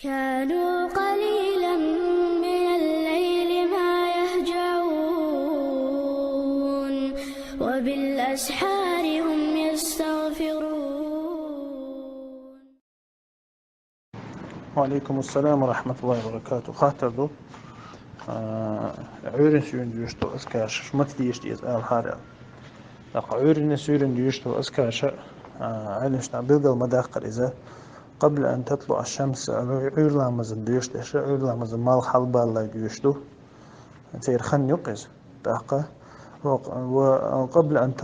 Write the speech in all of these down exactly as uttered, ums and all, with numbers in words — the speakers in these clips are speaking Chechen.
كانوا قليلا من الليل ما يهجعون، وبالأسحار هم يستغفرون. وعليكم السلام ورحمة الله وبركاته. Хаттар ду. А, Ӏуйран суьйран доьшуш дола азкараш, мишта деша деза аьлча. ТӀаккха Ӏуйранна суьйранна доьшуш дола азкараш, а, Ӏилманчаш билгал ма даккхара иза. قبل أن تطلع الشمس, Ӏуйра ламаза доьшуш дерш, Ӏуйра ламаза малх хьалбаллалца доьшуш ду. Церан хан ю-кх иза. ТӀаккха, وقبل أن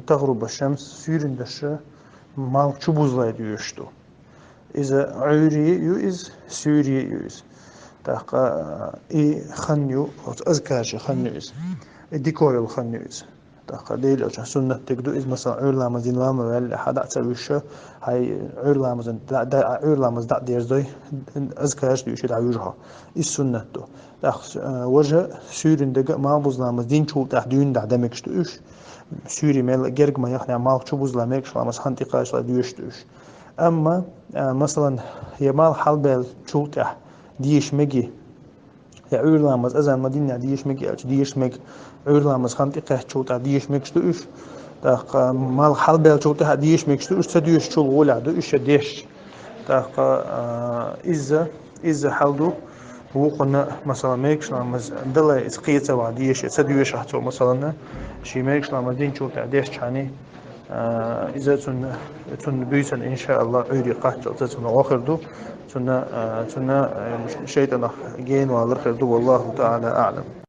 تغرب الشمس, суьйрана дерш малх чубузлалца доьшуш ду. Иза Ӏуйре ю иза, суьйре ю иза. ТӀаккха, а, и хан ю, оцу азкарийн хан ю иза. И дика йолу хан ю иза. ТӀаккха Делан Элчанан суннат дерг ду иза, масала, Ӏуйра ламаз дина ваьлла, хьан дӀа а ца вуьйш, хьайн Ӏуйра ламазан дӀа, дӀа, Ӏуйра ламаз дӀа а дерзадой, азкараш дуьйцуш дӀавуьжу хьо. Иза суннат ду. ТӀаккха, а, важа суьйрана дерг а малх буза ламаз динчул тӀаьхьа дуьйна дӀа дан мегаш ду уьш. Суьйре мел герга ма яхнехь, малх чубузлалц мегаш ламаз хан тӀекхаччалц доьшуш ду уьш. Амма, а, масалан, я малх хьалбаьллачул тӀаьхьа деша мега, я Ӏуьйра ламаз азан ма динехь деша мега аьлча, деша мега, Ӏуьйра ламаз хан тӀекхаьччул тӀаьхьа деша мегаш ду уьш. ТӀаккха малх хьалбаьллачул тӀаьхьа деша мегаш ду уьш, ца доьшучул гӀолехь ду уьш я дешча. ТӀаккха, а, изза, изза хьал ду, вукхунна, масала, мегаш ламаз дале иза кхечу ваха деша, ца доьшахь цо, масалана, шен мегаш ламаз динчул тӀаьхьа дешча хьаний, а, иза цунна, цунна буьйсанна, иншааллахӀ, Ӏуьйре кхаччалц цунна гӀо хир ду, цунна, а, цунна, а, шайтӀанах гена валар хир ду, والله تعالى أعلم.